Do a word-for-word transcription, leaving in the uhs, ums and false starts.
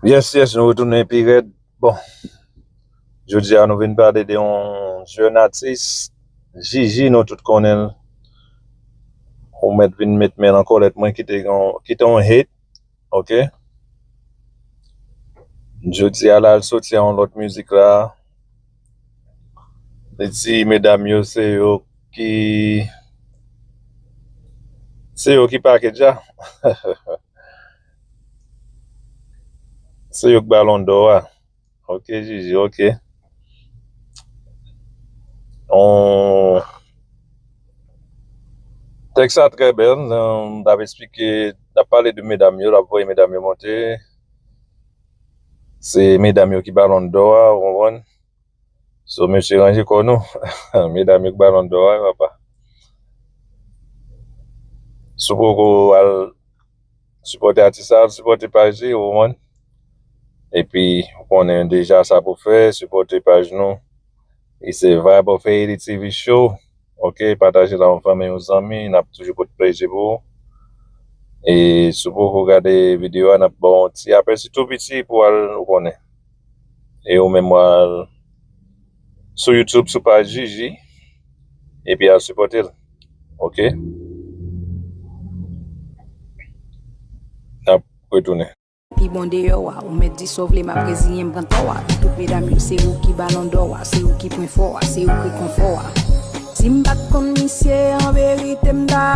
Yes, yes, nou retounen pi rèd. Bon, jodi a nou vin pale de yon jèn atis, Jiji, nou tout konnen l. Ou mèt vin met men nan kòlèt mwen, kite yon, kite yon hate, ok? Jodi a la, l soti a yon lòt mizik la. Li di medam yo se yo ki, se yo ki package a. Se yo k Balon dò a. Ok, Jiji, ok. On... Tèks la trè bèl. L ap esplike, l ap pale de medam yo, l ap voye medam yo monte. Se medam yo ki Balon dò a, ou konprann? So, mesye, ranje kò nou. Medam yo k Balon dò a, papa. Si w poko al sipòte atis la, al sipòte paj li, ou konprann? Epi, ou konnen deja sa pou fè, sipòte paj nou. E se Vibe of Haiti T V Show. Ok, pataje l ak yon fanmi, yon zanmi, n ap toujou pote plezi pou ou. E si w poko gade videyo a, n ap ba w yon ti apèsi tou piti pou w al, ou konnen. E ou menm w al sou YouTube, sou paj Jiji, epi al sipòte l. Ok? N ap retounen. Pi bon deyò a, ou mèt di sa w vle, m ap reziyen m pran tò a. Tout medam yo, se ou ki Balon dò a, se ou ki pwen fò a, se ou ki konfò a. Si m pa t konn misye, an verite, m ta